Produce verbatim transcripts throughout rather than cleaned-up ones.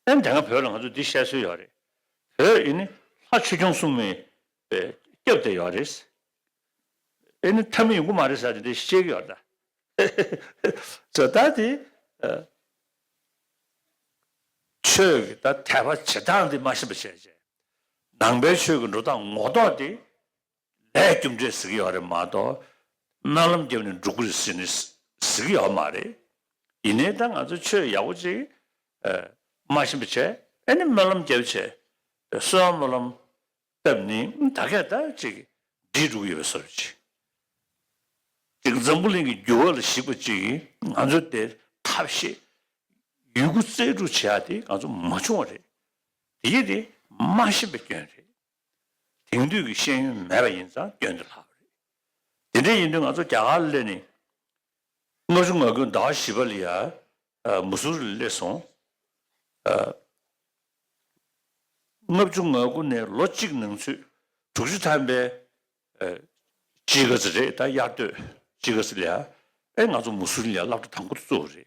ཨེ་ནི་དེ་སྔ་བོད་ལ་ང་ཚོ་འདི་བཤད་སྲོལ་ཡོད་རེད། བོད་ཡིན་ནི་ལྷ་ཆོས་སྐྱོང་སྲུང་མའི་སྐྱབས་བསྡད་ཡོད་རེད། ཨེ་ནི་ཐབས་མེད་ཡོང་གི་མ་རེད་ཟེར་དེ་འདྲ་བཤད་ཀྱི་ཡོད་རེད་ད། ད་ལྟ་དེ་ཆོས་ཀྱི་ད་དད་པ་བྱེད་སྟངས་འདི་མ་ཤེས་པ་བྱས་བྱས། ནང་པའི་ཆོས་ཀྱི་འགྲོ་སྟངས་ངོ་ཐོག་དེ་ལས་རྒྱུ་འབྲས་ཟེར་གྱི་ཡོད་རེད་མ་གཏོགས། སྨོན་ལམ་བརྒྱབ་ནས་འགྲོ་གི་རེད་ཟེར་ནས་ཟེར་གྱི་ཡོད་མ་རེད། ཡིན་ནའི་ད་ང་ཚོ་ཆོས་ཡག་པོ་ཅིག་མ་ཤེས་པ་བྱས། ཨེ་ནི་སྨོན་ལམ་བརྒྱབ་བྱས། གསོལ་བ་སྨོན་ལམ་བཏབ་ནི་ད་གས་ད་ཅིག་འགྲིག་འགྲོ་གི་ཡོད་པའི་བཟོ་འདྲ་ཅིག་ཅིག་འཛམ་བུ་གླིང་གི་འགྱུར་བ་ལ་གཞིགས་པ་ཅིག་ང་ཚོ་དེར་ཐབས་ཤེས་ཡོད་རྒུ་རྩལ་སྤྲུགས་བྱེད་ཡ་དེ་ང་ཚོ་མ་བྱུང་བ་རེད། དེ་ཡིན་དེ་མ་ཤེས་པའི་སྐྱོན་རེད། དེང་དུས་ཀྱི་ཤེས་ཡོན་མེད་པ་ཡིན་ཙང་སྐྱོན་དེ་ལྷག་པ་རེད། དེ་འདྲ་ཡིན་དུས་ང་ཚོ་རྒྱ་གར་ལ་སླེབས་ནས་ལྔ་བཅུ་ང་དགུ་ཟླ་བ་བཞི་པ་ལ་ཡ་མུ་སུ་རི་ལ་སླེབས་སོང་། ལྔ་བཅུ་ང་དགུ་ནས་ལོ་གཅིག་ནང་ཚུད་དྲུག་ཅུ་ཐམ་པའི་དཔྱིད་ཀ་ཙམ་རེད། ད་དབྱར་སྟོད་དཔྱིད་ཀ་ཙམ་ལ་ཡ་ཨེ་ང་ཚོ་མུ་སུ་རི་ལ་ཡ་སློབ་གྲྭ་དང་པོ་དེ་བཙུགས་པ་རེད།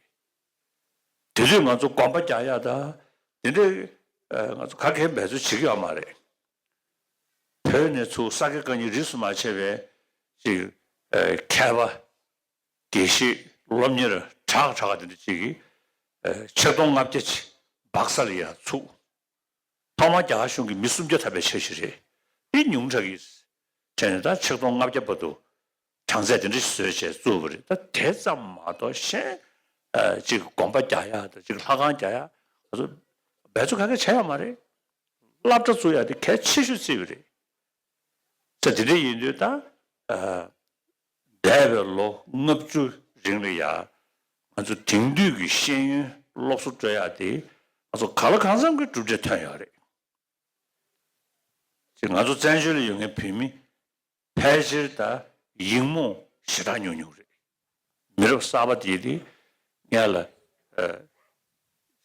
དེ་དུས་ང་ཚོ་གོམ་པ་རྒྱག་ཡ་ད་དེ་འདྲའི་ང་ཚོ་ག་གེ་འབད་རྩོལ་བྱེད་ཀྱི་ཡོད་མ་རེད། བོད་ནས་ཚུར་ས་དགེ་བཀའ་རྙིང་རིས་སུ་མ་ཆད་པའི་ཅིག་མཁས་པ་དགེ་བཤེས་སློབ་གཉེར་གྲགས་གྲགས་དེ་འདྲ་ཅིག་གིས་ཆིག་སྟོང་ལྔ་བརྒྱ་ཅིག་སྦག་ས་ལ་ཡ་ཚུགས། ཐོག་མར་རྒྱ་གར་གཞུང་གིས་མི་སུམ་བརྒྱ་ཐམ་པའི་ཆ་ཤས་རེད། འདི་ཉུང་དྲགས་ཀྱིས་བྱས་ནས་ད་ཆིག་སྟོང་ལྔ་བརྒྱ་བར་དུ་གྲངས་ཚད་དེ་འདྲ་ཞིག་བཟོས་བྱས་བཙུགས་པ་རེད། ད་དེ་ཙམ་མ་གཏོགས་གཞན་ཅིག་གོམ་པ་རྒྱག་ཡ་དང་ཅིག་ལྷ་ཁང་རྒྱག་ཡ་འབད་རྩོལ་ག་གེ་བྱས་ཡོད་མ་རེད། སློབ་གྲྭ་བཙུགས་ཡ་དེ་གལ་ཆེ་ཤོས་བརྩིས་པ་རེད། ས་དེ་འདྲ་ཡིན་དུས་ད་འདས་པའི་ལོ་ལྔ་བཅུ་རིང་ལ་ཡ་ང་ཚོ་དེང་དུས་ཀྱི་ཤེས་ཡོན་སློབ་གསོ་སྤྲོད་ཡ་དེ་ང་ཚོ་གང་ལ་གང་འཚམ་གྱི་གྲུབ་འབྲས་ཐོན་ཡོད་རེད། ཅེས་ང་ཚོ་བཙན་བྱོལ་ལ་ཡོད་མཁན་བོད་མི་ཕལ་ཆེར་ད་ཡིག་རྨོངས་ཞེ་དྲག་ཉུང་ཉུང་རེད། མི་རབས་གསར་པ་དེ་དེ་ངས་ལ་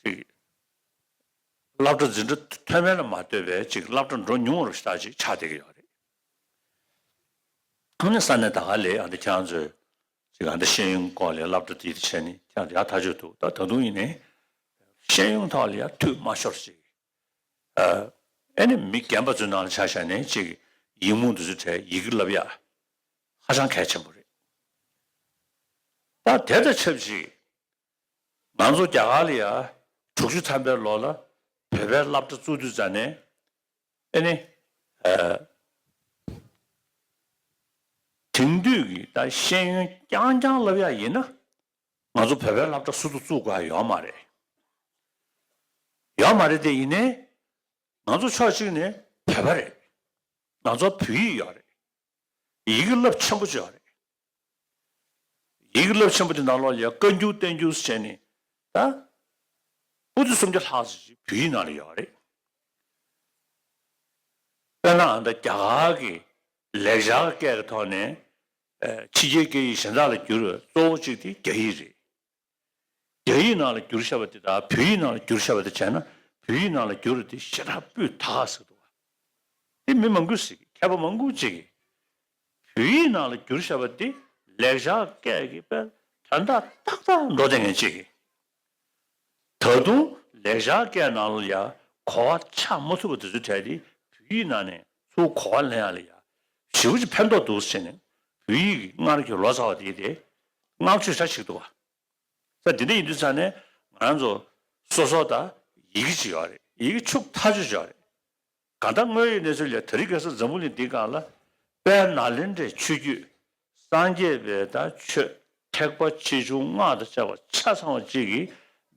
ཅིག་སློབ་གྲྭ་འཛིན་གྲྭ་མཐོ་དམན་ལ་མ་ལྟོས་པའི་ཅིག་སློབ་གྲྭ་འགྲོ་མྱོང་བ་ཞེ་དྲག་ཅིག་ཆགས་བསྡད་ཀྱི་ཡོད་རེད། ཨ་ནི་ས་གནས་ད་ག་ལས་ཨ་འདི་ཁྱེད་རང་ཚོས་ཅིག་ཨ་འདི་ཤེས་ཡོན་སྐོར་ལ་སློབ་གྲྭ་དེ་དེ་བྱས་ནས་ཁྱེད་རང་ཚོ་ཡག་ཐག་ཆོད་འདུག་ད་ད་དུང་ཡིན་ནའི་ཤེས་ཡོན་ཐོག་ལ་ཡ་འཐུས་མ་ཤོར་ཅིག་ཨ་ནི་མི་རྒན་པ་ཚོའི་ནང་ལ་ཆ་བཞག་ནས་ཅིག་ཡིག་རྨོངས་དེ་ཚོའི་གྲས་ཡི་གེ་བསླབ་ཡ་ཧ་ཅང་གལ་ཆེན་པོ་རེད། ད་དེ་དང་ཆབས་ཅིག་ང་ཚོ་རྒྱ་གར་ལ་ཡ་དྲུག་ཅུ་ཐམ་པའི་ལོ་ལ་བོད་པའི་སློབ་གྲྭ་བཙུགས་དུས་ཙམ་ནས་ཨ་ནི་ཨ་དེང་དུས་ཀྱི་ད་ཤེས་ཡོན་རྐྱང་རྐྱང་བསླབ་ཡ་ཡིན་ན། ང་ཚོ་བོད་པའི་སློབ་གྲྭ་སུ་དང་བཙུགས་དགོས་ཡ་ཡོད་མ་རེད། ཡོད་མ་རེད་དེ་ཡིན་ནའི་ང་ཚོ་ཕྱོགས་གཅིག་ནས་བོད་པ་རེད། ང་ཚོ་བོད་ཡིག་ཡོད་རེད། ཡི་གེ་རླབས་ཆེན་པོ་ཅིག་ཡོད་རེད། ཡི་གེ་རླབས་ཆེན་པོ་དེ་ནང་ལོགས་ལ་ཡ་བཀའ་འགྱུར་བསྟན་འགྱུར་ཟེར་ནས་ད་པོ་ཏི་སུམ་བརྒྱ་ལྷག་ཙམ་ཅིག་བོད་ཡིག་ནང་ལ་ཡོད་རེད། དཔེར་ན་ཨ་ད་རྒྱ་གར་གྱི་ལེགས་སྦྱར་སྐད་ཀྱི་ཐོག་ནས་ཕྱི་རྒྱལ་སྐད་ཡིག་གཞན་དག་ལ་བསྒྱུར་བའི་གཙོ་བོ་གཅིག་དེ་རྒྱ་ཡིག་རེད། རྒྱ་ཡིག་ནང་ལ་བསྒྱུར་བཞག་པ་དེ་དང་བོད་ཡིག་ནང་ལ་བསྒྱུར་བཞག་པ་དེ་བྱས་ན་བོད་ཡིག་ནང་ལ་བསྒྱུར་བ་དེ་ཞེ་དྲག་སྤུས་དག་ཟེར་འདུག་བ། དེ་མི་མང་པོས་ཟེར་གི་མཁས་པ་མང་པོ་ཅིག་གིས་བོད་ཡིག་ནང་ལ་བསྒྱུར་བཞག་པ་དེ་ལེགས་སྦྱར་སྐད་ཀྱི་དཔེ་དོན་དག་ཏག་ཏག་འགྲོ་བསྡད་མཁན་ཅིག་གིས། ད་དུང་ལེགས་སྦྱར་སྐད་ནང་ལ་ཡང་གོ་བ་ཆགས་མ་ཐུབ་པ་དེ་ཚོའི་གྲས་དེ་བོད་ཡིག་ནང་ནས་ཚུར་གོ་བ་ལེན་ཡག་ལ་ཡང་ཞེ་པོ་ཅིག་ཕན་ཐོགས་འདུག་ཟེར་ནས་བོད་ཡིག་གི་སྔར་གྱི་ལོ་ཙཱ་བ་དེ་དེ་བསྔགས་བརྗོད་ཞེ་དྲག་བྱེད་ཀྱི་འདུག་བ། ས་དེ་འདྲ་ཡིན་དུས་ཙང་ནས་ང་རང་ཚོ་སོ་སོ་དང་ཡི་གེ་ཅིག་ཡོད་རེད། ཡི་གེ་ཕྱུག་ཐག་ཆོད་ཅིག་ཡོད་རེད། གང་ལྟར་དངོས་ཡོད་གནས་ཚུལ་ལས་དེ་རིང་ཁ་སང་འཛམ་བུ་གླིང་འདིའི་སྒང་ལ་དཔལ་ནཱ་ལེནྡྲའི་ཆོས་བརྒྱུད་སངས་རྒྱས་པའི་ད་ཆོས་ཐེག་པ་ཆེ་ཆུང་སྔགས་དང་བཅས་པ་ཆ་ཚང་བ་གཅིག་གིས་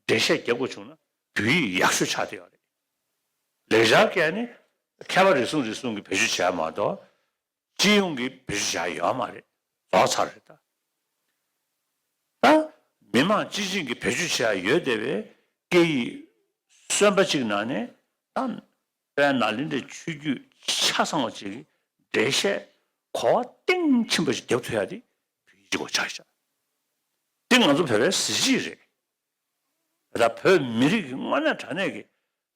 འགྲེལ་བཤད་རྒྱབ་དགོས་བྱུང་ན་བོད་ཡིག་ཡག་ཤོས་ཆགས་བསྡད་ཡོད་རེད། ལེགས་སྦྱར་སྐད་ནི་མཁས་པ་རེ་ཟུང་རེ་ཟུང་གིས་བེད་སྤྱོད་བྱས་མ་གཏོགས། སྤྱི་ཡོངས་ཀྱིས་བེད་སྤྱོད་བྱ་ཡ་ཡོད་མ་རེད། རྫོགས་ཚར་རེད་ད། ད་མི་མང་སྤྱི་བྱིངས་ཀྱིས་བེད་སྤྱོད་བྱ་ཡ་ཡོད་བསྡད་པའི་སྐད་ཡིག་གསོན་པ་གཅིག་ནང་ནས་ད་དཔལ་ནཱ་ལེནྡྲའི་ཆོས་བརྒྱུད་ཆ་ཚང་བ་གཅིག་གི་འགྲེལ་བཤད་གོ་བ་གཏིང་ཕྱིན་པ་ཞིག་རྒྱབ་ཐུབ་ཡ་དེ་བོད་ཡིག་གཅིག་པོ་ཆགས་ཤག་དེ་ང་ཚོ་བོད་པའི་གཟི་བརྗིད་རེད། ད་བོད་མི་རིགས་ཀྱི་དངོས་གནས་དྲང་གནས་ཀྱི་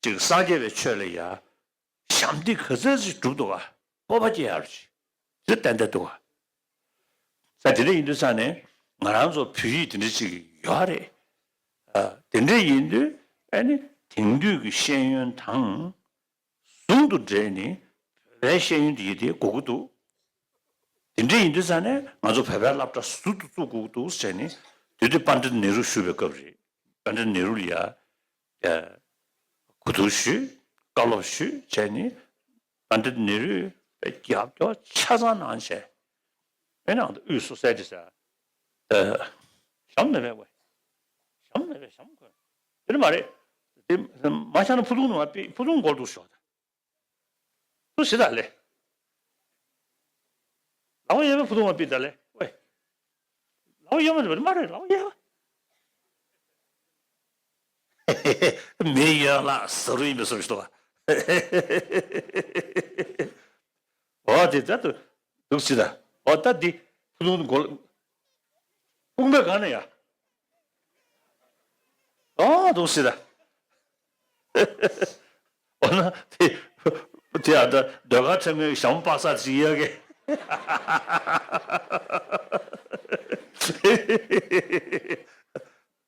ཅིག་སངས་རྒྱས་པའི་ཆོས་ལ་ཡ། ཞབས་འདེགས་ག་ཚད་ཅིག་བསྒྲུབས་འདུག་ག་སྤོབས་པ་སྐྱེ་ཡག་ཅིག་དེ་ཏན་ཏན་འདུག་ག་ས་དེ་འདྲ་ཡིན་དུས་ས་ནས་ང་རང་ཚོ་བོད་ཡིག་དེ་འདྲ་ཅིག་ཡོད་རེད། ཨ་དེ་འདྲ་ཡིན་དུས་ཨ་ནི་ དེང་དུས་ཀྱི་ཤེས་ཡོན་དང་ཟུང་དུ་འབྲེལ་ནས་བོད་པའི་ཤེས་ཡོན་འདི་ཡིན་དེ་དགོས་ཀྱི་འདུག་དེ་འདྲ་ཡིན་དུས་ཙང་ནས་ང་ཚོ་བོད་པའི་སློབ་གྲྭ་ཟུར་དུ་བཙུགས་དགོས་ཀྱི་འདུག་ཟེར་ནས། དེ་དུས་པཎྜི་ཏ་ནེ་རུ་བཞུགས་པའི་སྐབས་རེད། པཎྜི་ཏ་ནེ་རུ་ལ་ཡ་ཨ་གོ་བསྡུར་ཞུས། བཀའ་སློབ་ཞུས་བྱས་ནས། པཎྜི་ཏ་ནེ་རུས་རྒྱབ་སྐྱོར་ཆ་ཚང་གནང་བྱས། ཨེ་ནང་དུ་དབུས་སོ་སའི་ཊི་ཟེར། ཨ། ཞྭ་མོ་མེད་པས་ཝེ། ཞྭ་མོ་མེད་པས་ཞྭ་མོ་གོན། དེ་ནི་མ་རེད། དེ་མ་ཤར་ན་ཕུ་ཐུང་ནང་ལ་ཕུ་ཐུང་སྒོར་འདུག་ཤོག་ད། ཐུགས་ཞི་ད་ལེ། ལག་པ་གཡས་པའི་ཕུ་ཐུང་ལ་ཕུད་ད་ལེ་ཝེ། ལག་པ་གཡོན་མ་རེད་མ་རེད་ལག་པ་གཡས་པ། མི་གཡོན་ལ་ཟུར་ཡིན་པའི་བཟོ་ཞིག་འདུག་པ། འོ་དེ་ད་དུ་འདུག་སྲིད་ད། འོ་ད་འདི་ཕུ་ཐུང་མགོ་ལ་དཔུང་པའི་སྒང་ནས་ཡ། ཨོ་འདུག་སྲིད་ད། འོ་ན་དེ་དེ་ཡ་ད་ཟློས་གར་འཁྲབ་མཁན་གྱི་ཞྭ་མོ་པག་ཚག་ཅིག་ཡོད་གི།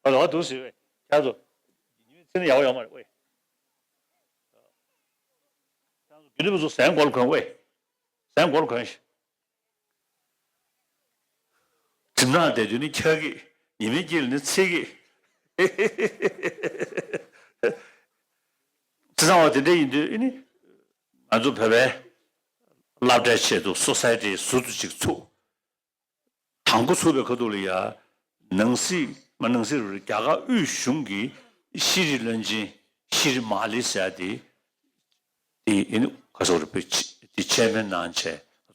ཨ་ལོ་འདུག་སྲིད་བས་ཁྱེད་ཚོ། ཚེ་ནི་ཡག་པོ་ཡོད་མ་རེད་ཝེ། ཁྱེད་ཚོ་དགེ་འདུན་པ་ཚོ་གཟན་མགོ་ལ་གོན་ཝེ། གཟན་མགོ་ལ་གོན་ཞིག་གྲིབ་ནག་བསྡད་དུས་ནི་འཁྱག་གི། ཉི་མའི་དཀྱིལ་ནི་འཚིག་གི། བྱས་ཙང་བ་དེ་འདྲ་ཡིན་དུས་ཨེ་ནི། ང་ཚོ་བོད་པའི་སློབ་གྲྭའི་ཆེད་དུ་སོ་སའི་ཊི་ཟུར་དུ་ཅིག་ཚུགས། དང་པོ་ཚུགས་པའི་ཁ་ཐུག་ལ་ཡ། ནང་སྲིད་མ་ནང་སྲིད་རེད། རྒྱ་གར་དབུས་གཞུང་གི་ཤེས་རིག་བློན་ཆེན་ཤྲི་མ་ལི་ཟེར་ཡ་དེ། དེ་ཨེ་ནི་ག་སོག་རེད་པས། དེ་ཆེར་མེད་གནང་བྱས་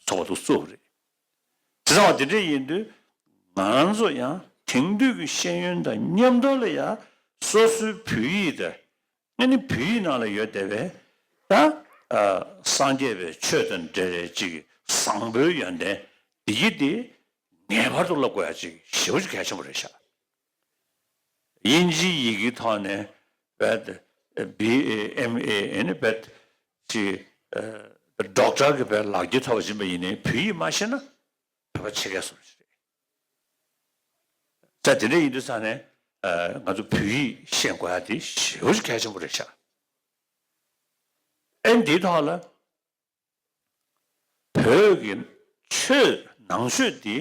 ཚོགས་པ་དུ་བཙུགས་པ་རེད། དེ་ཚང་བ་དེ་འདྲ་ཡིན་དུས་ང་ཚོ་ཡང་དེང་དུས་ཀྱི་ཤེས་ཡོན་དང་མཉམ་དུ་ལ་ཡང་སོ་སོའི་བོད་ཡིག་དང་ཨ་ནི་བོད་ཡིག་ནང་ལ་ཡོད་བསྡད་པའི་ད་ཨ་སངས་རྒྱས་པའི་ཆོས་དང་འབྲེལ་བའི་ཅིག་བཟང་པོའི་ཡོན་ཏན་འདི་ཡིག་དེ་ངེས་པར་དུ་བསླབ་དགོས་ཡ་ཅིག་ཞེ་པོ་ཅིག་གལ་ཆེན་པོ་རེད་ཤག་དབྱིན་ཇིའི་ཡི་གེའི་ཐོག་ནས་བེད་བི་ཨེ་ཨེམ་ཨེ་ཨེ་ནི་བེད་ཅི་ཌོག་ཊར་གྱི་བེད་ལག་འཁྱེར་ཐོབ་པ་ཡིན་པ་ཡིན་ནའི་བོད་ཡིག་མ་ཤེས་ན་བོད་པ་ཕྱེད་ཀའི་བཟོ་འདྲ་ཞིག་རེད། ད་དེ་འདྲ་ཡིན་དུས་ཙང་ནས་ང་ཚོ་བོད་ཡིག་ཤེས་དགོས་ཡ་དེ་ཞེ་པོ་ཅིག་གལ་ཆེན་པོ་རེད་ཤག་ཨེ་འདིའི་ཐོག་ལ། བོད་ཀྱི་ཆོས་ནང་ཆོས་འདི་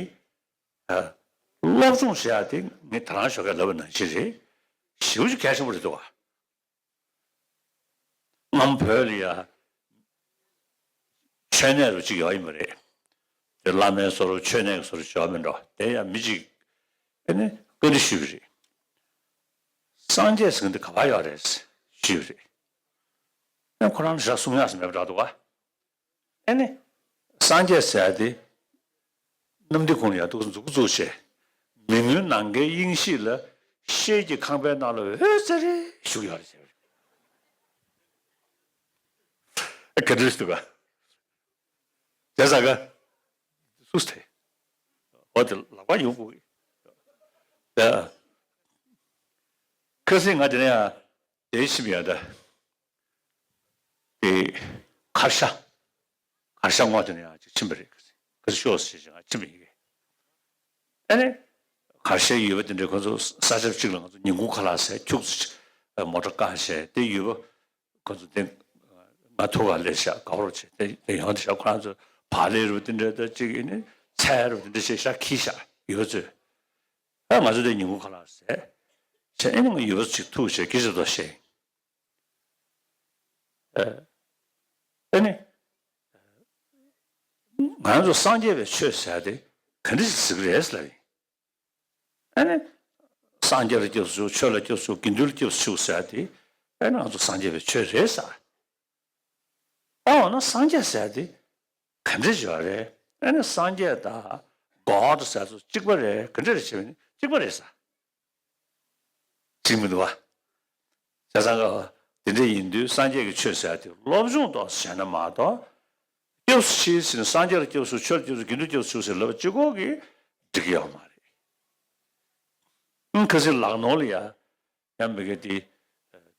སློབ་སྦྱོང་བྱེད་ཡ་དེ་ངས་ད་རང་ཞོགས་ཀས་ལབ་པ་ནང་བཞིན་རེད། ཞེ་པོ་ཅིག་གལ་ཆེན་པོ་རེད་འདུག་བ། སྔོན་བོད་ལ་ཡ་མཆོད་གནས་རུ་ཅིག་ཡོད་ཡིན་པ་རེད། དེ་བླ་མའི་བཟོ་འདྲ་མཆོད་གནས་ཀྱི་བཟོ་འདྲ་ཅིག་ཡོད་མིན་འགྲོ། དེ་ཡ་མི་ཅིག་ཨེ་ནི་བཀའ་འདྲི་ཞུས་པ་རེད། སངས་རྒྱས་ཟེར་མཁན་འདི་ག་པར་ཡོད་རེད་ཞུས་པ་རེད། ཨེ་ཁོ་རང་ལ་ཞག་གསུང་ཡག་ཟེར་མེད་པ་འདྲ་འདུག་བ། ཨེ་ནི། སངས་རྒྱས་ཟེར་ཡ་དེ། གནམ་བདེ་ཁོང་ཡ་འདུག་འཛུགས་འཛུགས་བྱས། མི་མངོན་ནམ་མཁའི་དབྱིངས་ཤིག་ལ། ཤེལ་གྱི་ཁང་པའི་ནང་ལ་འོད་ཟེར་རེ་བཞུགས་ཡོད་རེད་ཟེར། ག་འདྲ་ཞིག་འདུག་ག་བྱས་ཙང་ག་སུས་དེ། འོ་དེ་ལག་པ་ཡོང་དགོས་ཀྱི། ཡ། ཁ་སང་ང་དེ་ནས་ཡ། དེ་ཕྱིན་པ་ཡ་ད། དེ་གར་ཤ། གར་ཤ་སྔོག་དེ་ནས་ཡང་ཅིག་ཕྱིན་པ་རེད། གར་ཤོག་ཟེར་ཞིང་ཕྱིན་པ་ཡིན་གྱི། ཨ་ནི། གར་ཤའི་ཡུལ་པ་དེ་འདྲའི་ཁོ་ཚོ་ས་ཆ་གཅིག་ལ་ང་ཚོ་ཉིན་གུང་ཁ་ལག་ཟས་ཁྱུག་ཙམ་ཅིག་མོ་ཊ་བཀག་བྱས་དེ་ཡུལ་པ་ཁོ་ཚོ་དེ་ང་ཐུག་ག་སླེབས་ཤག་དགའ་པོ་བྱས་དེ་དེ་ཡོང་དེ་ཤག་ཁོ་རང་ཚོ་བག་ལེབ་རུ་དེ་འདྲ་ད་ཅིག་ཨ་ནི་ཚལ་རུ་དེ་འདྲ་བྱས་ཤག་ཁྱེར་ཤག་ཡུལ་པ་ཚོས། ཨ་ང་ཚོ་དེ་ཉིན་གུང་ཁ་ལག་ཟས། བྱས་ཨ་ནི་ང་ཡུལ་པ་ཚོ་ཅིག་ཐུག་བྱས་སྐད་ཆ་ཏོག་བཤད། ཨ་ནི། ང་ཚོ་སངས་རྒྱས་པའི་ཆོས་ཟེར་དེ་ག་འདྲ་ཞིག་ཟེར་གི་རེད་ལབ་ཡིན། ཨ་ནི། སངས་རྒྱས་ལ་སྐྱབས་སུ་མཆིའོ། ཆོས་ལ་སྐྱབས་སུ་མཆིའོ། དགེ་འདུན་ལ་སྐྱབས་སུ་མཆིའོ་ཟེར་དེ། ཨ་ནི་ང་ཚོ་སངས་རྒྱས་པའི་ཆོས་རེད་ཟེར། ཨ་འོ་ན་སངས་རྒྱས་ཟེར་དེ་ག་འདྲ་ཞིག་རེད། ཨ་ནི་སངས་རྒྱས་དང་གོཌ་ཟེར་ཚོ་གཅིག་པ་རེད། ག་འདྲ་རེད་ཟེར་བ་ནི་གཅིག་པ་རེད་ཟེར། གཅིག་མི་འདུག་བ། བྱས་ཙང་ག་དེ་འདྲ་ཡིན་དུས་སངས་རྒྱས་ཀྱི་ཆོས་ཟེར་དེ་སློབ་སྦྱོང་ཏོག་ཙམ་བྱས་ན་མ་གཏོགས། སྐྱབས་སུ་མཆི་ཟེར་ནས་སངས་རྒྱས་ལ་སྐྱབས་སུ་མཆིའོ། ཆོས་ལ་སྐྱབས་སུ་མཆིའོ། དགེ་འདུན་ལ་སྐྱབས་སུ་མཆིའོ་ཟེར་ལབ་གཅིག་པོ་གིས་འགྲིག་གི་ཡོད་མ་རེད། ཨང་ཁ་སང་ལག་ནོར་ལ་ཡ། ཡང་མི་སྒེར་དེ། དེ་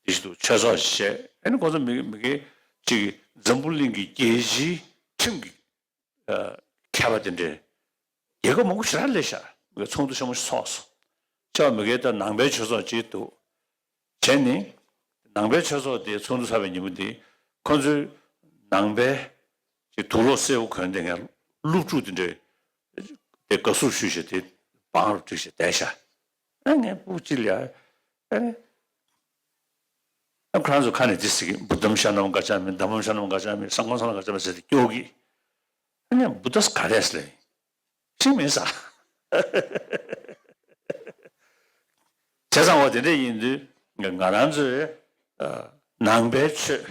བཞིན་དུ་ཆོས་ཚོགས་ཤིག་བྱས། ཨ་ནི་ཁོང་ཚོ་མི་མི་སྒེར་གཅིག་གིས་འཛམ་བུ་གླིང་གི་རྒྱལ་སྤྱིའི་ཁྲིམས་ཀྱི། མཁས་པ་དེ་འདྲའི་རྒྱལ་ཁབ་མང་པོ་ཞེ་དྲག་སླེབས་ཤག་མི་སྒེར་ཚོགས་འདུ་ཆེན་མོ་ཞིག་ཚོགས་སོང་། ཆེ་བ་མི་སྒེར་དང་ནང་པའི་ཆོས་ཚོགས་གཅིག་འདུག་བྱས་ནས། ནང་པའི་ཆོས་ཚོགས་དེ་ཚོགས་འདུ་ཚར་བའི་ཉིན་མོ་དེ་ཁོ་ཚོའི་ནང་པའི་ཀྱི་དུག་ལོག་སེར་པོ་གོན་དེ་ངས་སློབ་ཕྲུག་དེ་འདྲས་དེ་དགའ་བསུ་ཞུས་བྱས་དེ་བང་རུ་བསྒྲིགས་བྱས་བསྡད་ཤག་ཨ་ངས་སྤུ་གཅིག་ལ་ཨ་ཨ་ཁོ་རང་ཚོ་ཁ་ནས་དེ་ཟེར་གི་བུདྡྷམ་ཤ་ནམ་ག་ཅ་མི་དྷམམ་ཤ་ནམ་ག་ཅ་མི་སངྒྷམ་ཤ་ནམ་ག་ཅ་མི་ཟེར་ཏེ་སྐྱོ་གི་ཨ་ངས་བུདྡྷ་ག་རེ་ཟེར་ལེ། ཤེས་མེད་ས། བྱས་ཙང་འོ་དེ་འདྲ་ཡིན་དུས་ང་རང་ཚོའི་ནང་པའི་ཆོས་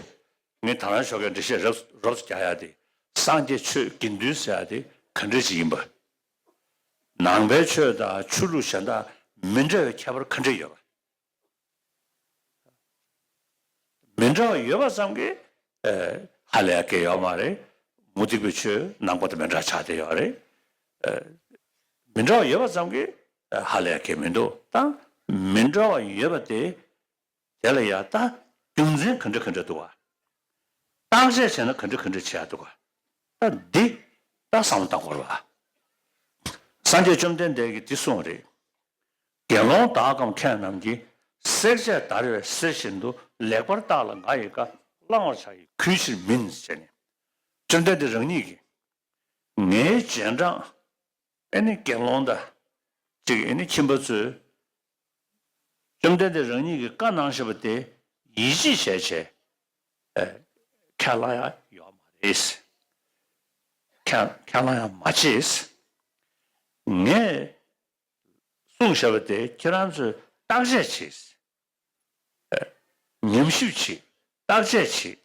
ངས་ད་རང་ཞོགས་ཀས་འགྲེལ་བཤད་རོབ་རོབ་ཙམ་རྒྱག་ཡ་དེ་སངས་རྒྱས་ཆོས་དགེ་འདུན་ཟེར་ཡ་དེ་ག་འདྲ་ཞིག་ཡིན་པ། ནང་པའི་ཆོས་དང་ཆོས་ལུགས་གཞན་དག་མི་འདྲ་བའི་ཁྱད་པར་ག་འདྲ་ཡོད་པ། མི་འདྲ་བ་ཡོད་པ་ཙམ་གྱིས་ཧ་ལས་ཡ་གལ་ཡོད་མ་རེད། མུ་སྟེགས་པའི་ཆོས་ནང་པ་དང་མི་འདྲ་ཆགས་བསྡད་ཡོད་རེད། མི་འདྲ་བ་ཡོད་པ་ཙམ་གྱིས་ཧ་ལས་ཡ་གལ་མི་འདུག་ད་མི་འདྲ་བ་ཡོད་པ་དེ་དེ་ལ་ཡ་ད་རྒྱུ་མཚན་ག་འདྲ་ག་འདྲ་འདུག་བ། བརྟག་དཔྱད་བྱས་ན་ག་འདྲ་ག་འདྲ་བྱེད་ཡ་འདུག་བ། ད་འདི་ད་བསམ་བློ་བཏང་དགོས་རེད་བ། སངས་རྒྱས་བཅོམ་ལྡན་འདས་ཀྱིས་འདི་གསུངས་རེད། དགེ་སློང་དག་གམ་མཁས་རྣམས་ཀྱིས། བསྲེག་བཅད་བརྡར་བའི་གསེར་བཞིན་དུ། ལེགས་པར་བརྟགས་ལ་ང་ཡི་བཀའ། བླང་བར་བྱ་ཡི་གུས་ཕྱིར་མིན། ཟེར་ནས། བཅོམ་ལྡན་འདས་རང་ཉིད་ཀྱིས་ངའི་རྗེས་འབྲང་ཨེ་ནི་དགེ་སློང་དང་གཅིག་ཨེ་ནི་ཁྱིམ་པ་ཚོས་བཅོམ་ལྡན་འདས་རང་ཉིད་ཀྱིས་བཀའ་གནང་བཞིན་པ་དེ་ཡིད་ཆེས་བྱས་བྱས་ཁས་བླངས་ཡ་ཡོད་མ་རེད། ཁས་ཁས་བླངས་ཡ་མ་བྱེད། ངས་གསུངས་བཞག་པ་དེ་ཁྱེད་རང་ཚོས་བརྟག་དཔྱད་བྱེད། ཉམས་ཞིབ་བྱེད། བརྟག་དཔྱད་བྱེད།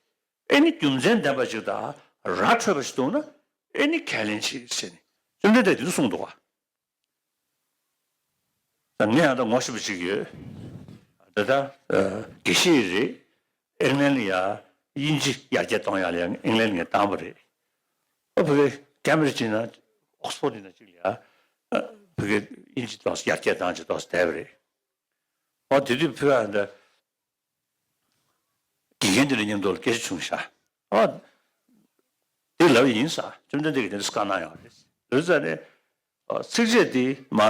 ཨེ་ནི་རྒྱུ་མཚན་ལྡན་པ་ཞིག་དང་ར་འཕྲོད་པ་ཞིག་འདུག་ན་ཨེ་ནི་ཁས་ལེན་བྱེད་ཟེར་ནས་བཅོམ་ལྡན་འདས་དེ་ཚོ་གསུངས་འདུག་བ། ད་ངས་ཡང་ད་ངོ་ཤེས་པ་ཅིག་ཡོད། ད་ལྟ་དགེ་བཤེས་རེད། ཨིང་ལན་ལ་ཡ་དབྱིན་ཇི་ཡར་རྒྱས་གཏོང་ཡག་ལ་ཡ་ཨིང་ལན་ལ་ངས་བཏང་བ་རེད། ཨ་བོད་པའི་ཀེམ་བྷི་རིཇ་ཡིན་ན་ཨོག་སི་ཕོར་ཌི་ཡིན་ན་གཅིག་ལ་ཡ་བོད་པའི་དབྱིན་ཇི་ཏོག་ཙམ་ཡར་རྒྱས་བཏང་ཅིག་ཏོག་ཙམ་བསྡད་པ་རེད། ཨོ་དེ་དུས་ཕུ་ཨ་འདྲ། དགེ་རྒན་དེ་འདྲ་མཉམ་དུ་ལ་སྐད་ཆ་བྱུང་ཤག་ཨོ། དེ་ལབ་ཡིན་ས་བཅོམ་ལྡན་འདས་ཀྱིས་དེ་འདྲ་བཀའ་གནང་ཡོད་རེད། ལོས་ཙ་ནས་ཚིགས་བཅད་དེ་མ་